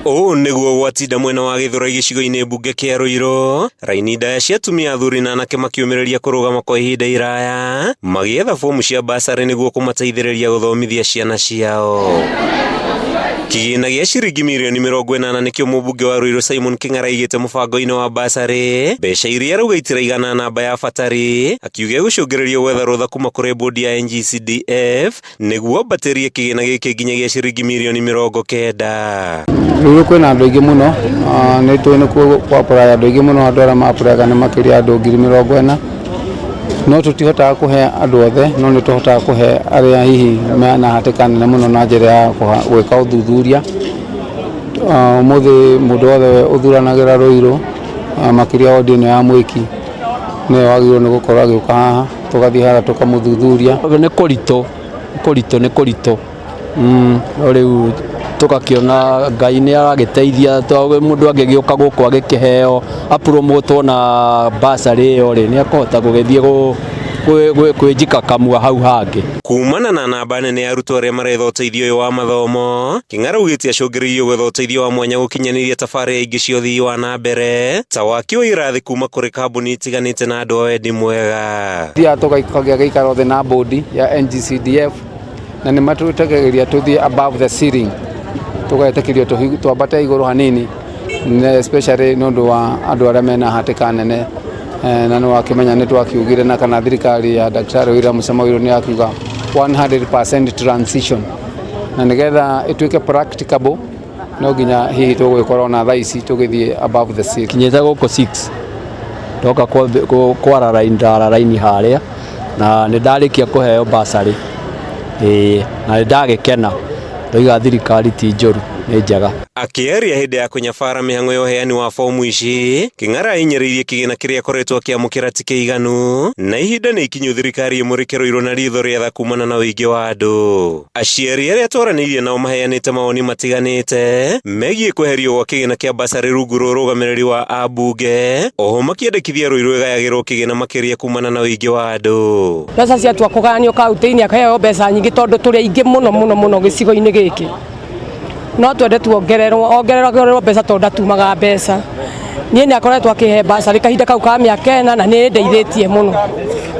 Ũũ nĩguo gwatinda mwena wa Gĩthũrai gĩcigo-inĩ mbunge kĩa Ruiru, raini ndaya cia atumia athuri na anake makĩũmĩrĩria kũrũgama kwa ihinda iraya magĩetha bomu cia basarĩ nĩguo kũmateithĩrĩria gũthomithia ciana ciao. Kĩgĩna gĩa ciringi mirioni 80 nĩkĩo mũmbunge wa Ruiru Simon Kĩng'ara aigĩte mũbango-inĩ wa basarĩ, mbeca iria arauga itiraigana namba ya abatari, akiuga egũcũngĩrĩrio gwetha rũtha kuma kũrĩ bũndi ya NGCDF nĩguo ambatĩrie kĩgĩna gĩkĩ nginyagia ciringi mirioni 90. Ruiru kwĩna andũ aingĩ mũno, nĩ tũĩ nĩ kwa apply andũ aingĩ mũno, andũ arĩa ma apply nĩ makĩria andũ 40,000, no tũtihotaga kũhe andũ othe, no nĩ tũhotaga kũhe arĩa hihi mena hatĩka nene mũno na njĩra ya gwĩka ũthuthuria. Ũmũthĩ mũndũ wothe ũthuranagĩra Ruiru, makĩria wodi ĩno ya Mwĩki, nĩwe wagĩrĩirwo nĩ gũkorwo agĩũka haha, tũgathiĩ harĩa tũkamũthuthuria. Nĩ kũritũ, nĩ kũritũ, nĩ kũritũ, no rĩu tũgakĩona Ngai nĩ aragĩteithia mũndũ angĩgĩũka gũkũ agĩkĩheo apromotwo na bursary ĩyo rĩ, nĩ ekũhota gũgĩthiĩ kwĩjikakamua hau hangĩ. Kumana na namba nene ya arutwo arĩa maretha ũteithio ũyũ wa mathomo, Kĩng'ara augĩte acũngĩrĩirio gwetha ũteithio wa mwanya gũkinyanĩria tabarĩra ingĩ cia ũthii wa na mbere ta waki wa irathi kuma kũrĩ kambuni itiganĩte na andũ a wendi mwega. Thiaga tũgakĩgĩa gĩikaro thĩ na bodi ya NGCDF na nĩ matwĩtĩkagĩria tũthiĩ above the ceiling, tũgetĩkĩrio twambate igũrũ hanini, especially nĩ ũndũ wa andũ arĩa mena hatĩka nene, na nĩ wakĩmenya nĩ twakiugire na kana thirikari ya Daktari William Samoei Ruto nĩ yakiuga 100% transition, na nĩgetha ĩtuĩke practicable no nginya hihi tũgũgĩkorwo na thaa ici tũgĩthiĩ above the ceiling. Kinyĩte gũkũ 6 ndoka kwara raini, ndara raini harĩa na nĩ ndarĩkia kũheo basarĩ, ĩĩ na nĩ ndagĩkena, ndoiga thirikari ti njũru, nĩ njega. Akĩaria hĩndĩ ya kũnyabara mĩhang'o ya ũheani wa bomu ici, Kĩng'ara ahinyĩrĩirie kĩgĩna kĩrĩa akoretwo akĩamũkĩra ti kĩiganu na ihinda nĩ ikinyu thirikari ĩmũrĩke Ruiru na ritho rĩa tha kumana na ũingĩ wa andũ. Aciari arĩa twaranĩirie nao maheanĩte mawoni matiganĩte megiĩ kweherio gwa kĩgĩna kĩa basarĩ rungu rwa ũrũgamĩrĩri wa ambunge, oho makĩendekithia Ruiru ĩgayagĩrwo kĩgĩna makĩria kumana na ũingĩ wa andũ. Mbeca ciatua kũgayanio kaunti-inĩ akaheo mbeca nyingĩ tondũ tũrĩ aingĩ mũno mũno mũno gĩcigo-inĩ gĩkĩ. No twende tuongererwo, ongererwo mbeca tondũ ndatumaga mbeca. Niĩ nĩ akoretwo akĩhe bursary kahinda kau ka mĩaka ĩna na nĩ ĩndeithĩtie mũno.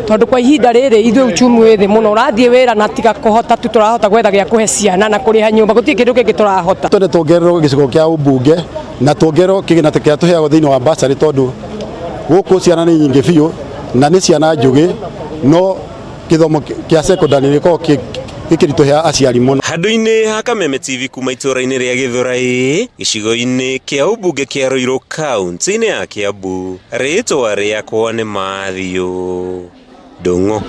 Tondũ kwa ihinda rĩrĩ ithuĩ uchumi wĩ thĩ mũno, ũrathiĩ wĩra na tiga kũhota tu tũrahota gwetha gĩa kũhe ciana na kũrĩha nyũmba, gũtirĩ kĩndũ kĩngĩ tũrahota. Twende tuongererwo gĩcigo kĩa ũmbunge na tuongererwo kĩgĩna kĩrĩa tũheagwo thĩinĩ wa bursary tondũ gũkũ ciana nĩ nyingĩ biũ na nĩ ciana njũgĩ no gĩthomo kĩa secondary nĩ gĩkoragwo gĩkĩritũhĩra aciari mũno. Handũ-inĩ ha Kameme TV kuma itũũra-inĩ rĩa Gĩthũrai, gĩcigo-inĩ kĩa ũmbunge kĩa Ruiru kaunti-inĩ ya Kiambu, rĩtwa rĩakwa nĩ Matthew Ndung'u.